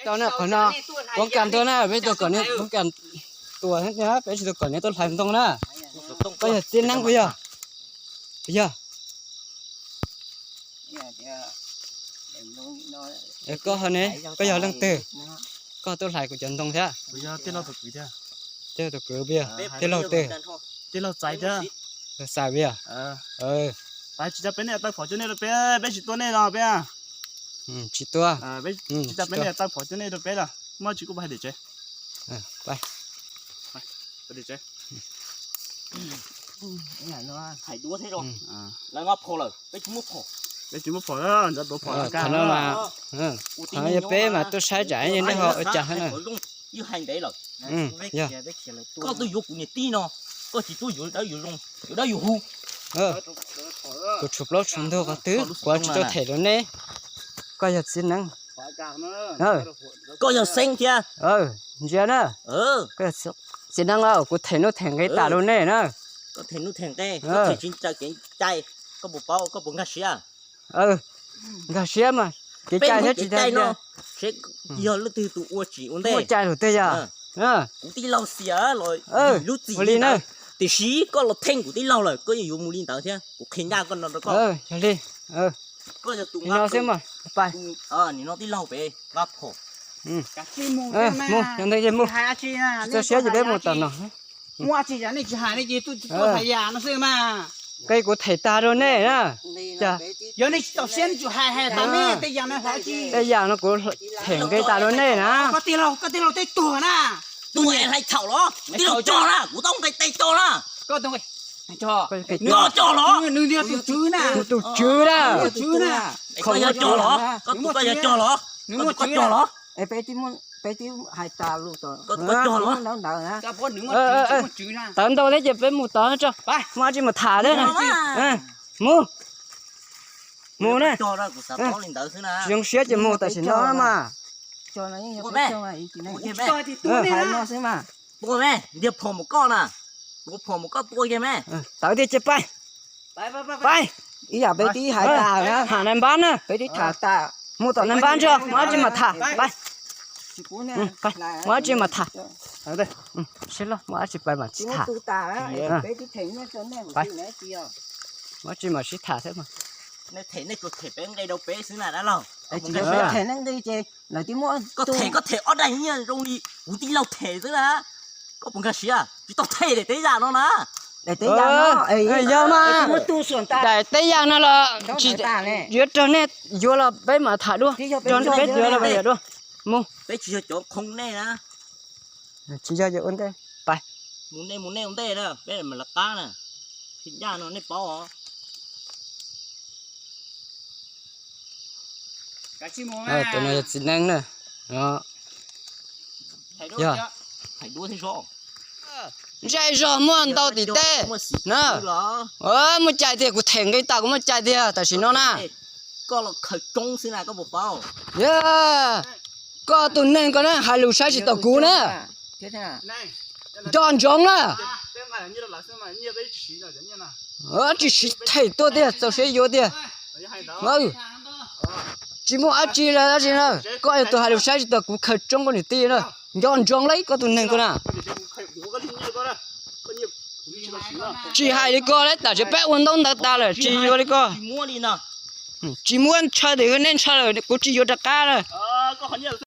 Tau na, qhov no, poob kas tuaj na, peb tsis tau kom niam, poob kas tuaj, peb tsis tau kom niam tuaj hlais ntoo na. Koj yog txiv neeb puas yog? Puas yog? Koj ho ne, koj yog leej twg? Koj tuaj hlais kuv cov ntoo thiab? Tij laug tus kwv puas yog? Tij laug twg? Tij laug Xais thiab. Xais puas yog? Tsis tas peb nej taw phom cuab nej rau peb, peb tsis tua nej no peb. Tsis tua. Tsis tas peb nej taw phom cuab nej rau peb lawm, muaj tsis kuj pab hais tim tsev. Hais duab thiab zoo. Lawv nqa phom lawm, peb tsis muaj phom. Peb tsis muaj phom, ntxov tuav phom. Qhov no mas, qhov no yog peb mas tuaj saib tsam nej ho ua cas thiab na. Yog hais ntev lawm. Koj tuaj yuav kuv niam tij no, koj tsis tuaj yuav dawb yuav zoo, yuav dawb yuav huv. Kuv tshuav plaub tshuav ntug qhov twg kuv tsis tau them rau neb. Koj yog txiv neeb. Koj yog xeeb thiab. Ntsia na. Koj yog txiv neeb, kuv them nuj them nqi tas rau nej na. Koj them nuj them nqi, koj them tsis ntshaw kev cai, koj puas paub, koj puas nkag siab? Nkag siab mas, kev cai thiab tsis cai no, seb yog leej twg tus ua tsis ua ntej. Muaj cai lawm tiag yog. Kuv tij laug xiam los lub txim li ntawd, tiam sis koj los theej kuv tij laug lawm, koj yeej yuav mus li ntawd thiab, kuv qhia ncaj koj no rau koj. Yog li, koj yog tus no xwb mas, nim no tij laug pem nqa phom. Mus, yog ntawd ces mus, txog siab ces peb mus tom no. Muaj tsis yam nej tsis hais, nej ces tuaj hais yam no xwb mas. Koj kuv them tag rau nej na. Yog nej tsis txaus siab nej tsum hais, hais tas nej tej yam no hais tsis. Tej yam no kuv them nqi tas rau nej na. Koj tij laug, koj tij laug tej tuag na. Tuag hlais txhaum los, tij laug cog na, kuv tau nqe tes cog na. Koj tau nqe cog los, nws yog tus tswv na. Tus tswv na. Koj yog cog los, koj tus koj yog cog los, koj tus koj cog los. Peb twb hais tas lus, koj tus koj cog los. Tawv ntau thiab ces peb mus tod tso, muaj dab tsi mus tham thiab. Mus, mus na. Tsis zoo siab ces mus tam sim no mas. Tua me, ntiag phom mus koj na. Tua phom mus koj tua kiag me. Tawv tiag ces pab. Pab. Ib yam peb twb hais tas na, tham nais npab na, peb twb tham tas. Mus tom nais npab tso, muaj dab tsi mam tham. Pab, muaj dab tsi mam tham. Sib loj, muaj dab tsi pab mam sib tham. Muaj dab tsi mam sib tham thiab mas. Nej them nej tsuas them peb nqe rau peb xwb na dab laug. Them, koj them ob daim nyiaj zoo li kuv tij laug them xwb na. Koj puas nkag siab? Tsis tau them daim teb yam no na. Yog mas, daim teb yam no los tsis yuav rau nej yuav los peb mam tham dua, rau peb yuav los peb yuav dua. Mus. Peb tsis yog cov khoo nej na. Tsis yog, ua ntej pais. Mus nej mus nej ua ntej na, peb mam lawv qab na. Tsis ncaj no nej paub os. Tus no yog txiv neeb na. Yog, zej zog muaj ntau tim tej na. Muaj cai tiag, kuv them nqi tas kuv muaj cai tiag tam sim no na. Koj los khaws tsoob xwb na, koj puas paub? Yog, koj tus neeg ko na, hais lus saib tsis taus kuv na. Nco ntsoov na. Tsis siv them tuaj tiag, txaus siab yuav tiag. Tsis muaj dab tsi los dab tsi na, koj yog tus hais lus saib tsis taus kuv, khaws tsoob koj niam tij na. Nco ntsoov lauj koj tus neeg ko na. Tsis hais li ko lawm, tam sim peb ua ntaub ntawv tas lawm tsis yuav li ko. Tsis muab ntshaw, nej ntshaw lawm kuv tsis yuav rov qab na.